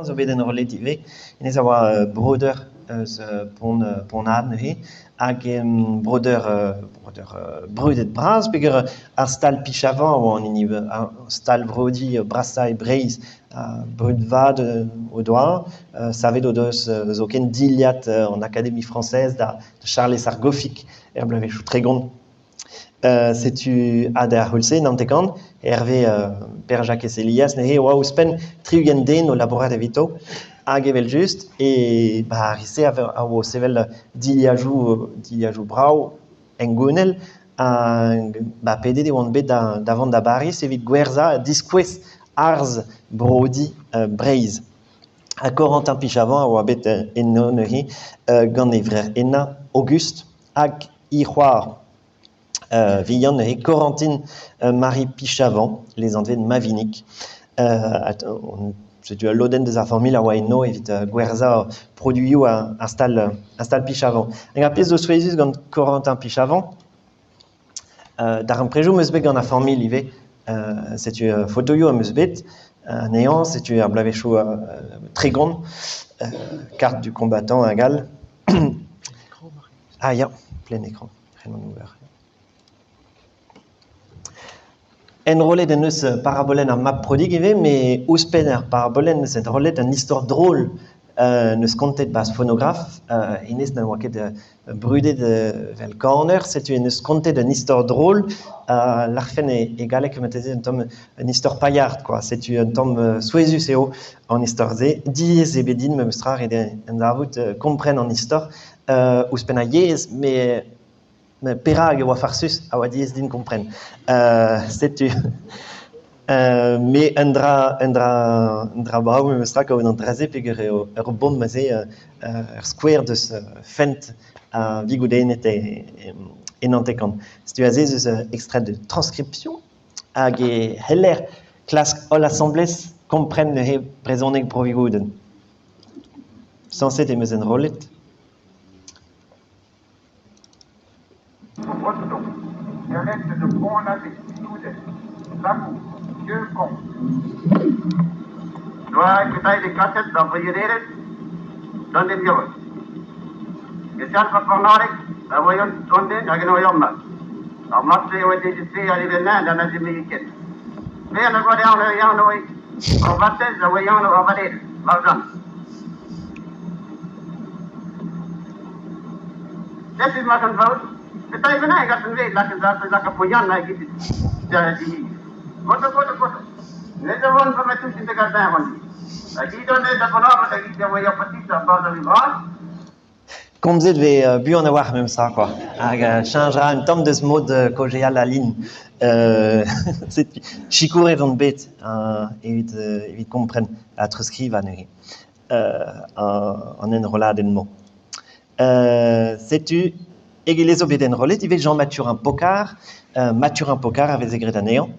Zo bet enrollet ivez. Hennezh a oa breudeur eus Pont Pont-Aven neuze hag breudeur breudeur brudet bras peogwir ar stal Pichavant a oa an hini ar stal vreudiñ brasañ e Breizh. Brud vat o doa, savet o deus zoken dilhad an Académie française da Charlez ar Goffig er bloavezhioù 30. Setu ha d'ar c'houlz-se, 90, hervez Pêr-Jakez Elias neuze e oa ouzhpenn 60 den o labourat evito. Hag evel-just, e ba ar re-se a oa o sevel dilhajoù, dilhajoù brav hengounel hag ba pedet e oant bet da vont da Bariz evit gwerzhañ ha diskouez arz brodiñ Breizh. Ha Corentin Pichavant a oa bet eno neuze gant e vreur henañ Auguste hag he c'hoar vihan neuze Corentine Marie Pichavant, lesanvet Mavinig. Setu ul lodenn deus ar familh a oa eno evit gwerzhañ produioù ar stal, ar stal Pichavant. Hag ar pezh zo souezhus gant Corentin Pichavant, darempredoù 'm eus bet gant ar familh ivez. Setu fotoioù am eus bet anezhañ, setu ar bloavezhioù 30, carte du combattant hag all. Ah ya, plein écran. Enrollet en deus parabolenn ar Mab Prodig ivez, met ouzhpenn ar parabolenn eus enrollet un istor drol neus kontet 'barzh fonograf. Hennezh na oa ket brudet evel kaner, setu en deus kontet un istor drol. Lârfen e galleg marteze un tamm un istor pailhard quoi. Setu un tamm souezhus eo an istor-se. Diaes eo bet din memes tra ret eo anzavout kompren an istor. Ouzhpenn ar yezh, met perak e oa farsus a oa diaes din kompren. Setu me un dra, un dra, un dra brav memes tra kaout an dra-se peogwir eo ur bomm aze ur skouer deus fent ar Vigoudened e Nantekan. Setu aze ez eus extrait de transcription hag e c'heller klask holl asambles kompren neuze brezhoneg Bro-Vigoudenn. Sañset em eus enrollet. Breton, dialecte de Pont-l'Abbé, Soudet, Labour, Vieux-Pont. Doa ket bet kaset d'ar briedelezh d'an den yaouank. E talc'h ar kornadeg a oa an den hag en oa mat. Ar mat-se a oa dezhi a evel-henn d'an azemeziken. Pern a oa anv ur vatezh a oa anv ar vadelezh, Marjan. Setu mat an vaot. Petra bennak a gasen lakaat lakaat poian hag Goto, goto, goto. Ne da vont va tout de gardin hon. Hag idon da bonabet hag ida oa patita barzh ar bras. Komzet vez buan a-walc'h memes tra quoi. Hag cheñch a ra un tamm deus mod kaozeal a-lin. Setu sikouret on bet evit evit kompren ha treuzskrivañ neuze an enrolladenn-mañ. Setu egile zo bet enrollet ivez Jean Mathurin Pocard. Mathurin Pocard a veze graet anezhañ.